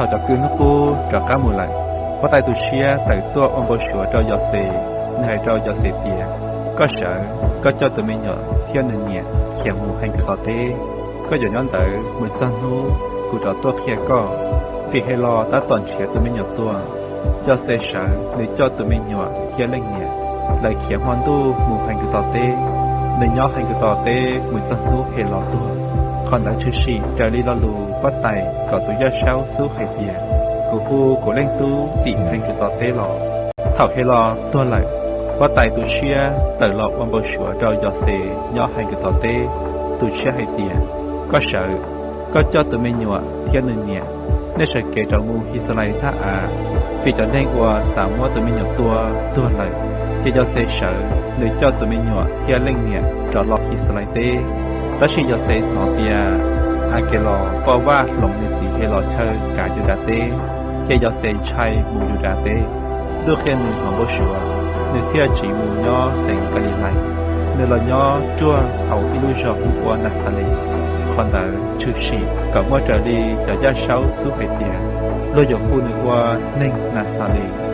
Thaum cov kws hnub qub rov qab mus lawm, huab tais tu siab tawm tuaj ua npau suav rau Yauxej. Nws hais rau Yauxej tias, Koj sawv, koj coj tus me nyuam thiab nws niam khiav mus Hais Nkws Tos teb. Koj yuav nyob ntawd mus txog hnub kuv rov tuaj qhia koj, vim Helauj tab tom nrhiav tus me nyuam tua. Yauxej sawv, nws coj tus me nyuam thiab leej niam, lawv khiav hmo ntuj mus Hais Nkws Tos teb. Nws nyob Hais Nkws Tos teb mus txog hnub Helauj tuag. Qhov ntawd tshwm sim raws li lo lus huab tais kom tus yaj saub xub hais tias, Kuv hu kuv leej tub tim Hais Nkws Tos teb los. Thaum Helauj tuag lawm, huab tais tu siab tawm los ua npau suav rau Yauxej nyob Hais Nkws Tos teb. Tu siab hais tias, Koj sawv, koj coj tus me nyuam thiab nws niam, nej sawv kev rov mus His Xas Lais thab av, vim cov neeg uas xav muab tus me nyuam tua tuag lawm. Ces Yauxej sawv, nws coj tus me nyuam thiab leej niam rov los His Xas Lais teb. Tab sis Yauxej hnov tias As Kes Los poj vaj hloov nws txiv Helauj chaw kav Yudas teb, ces Yauxej ntshai mus Yudas teb. Ntuj qhia nws hnov npau suav, nws thiaj tsiv mus nyob xeev Kalilais. Nws los nyob ruaj hauv ib lub zos hu ua Nas Xas Les. Qhov ntawd tshwm sim kom muaj raws li cov yaj saub xub hais tias, Luag yuav hu nws ua neeg Nas Xas Les.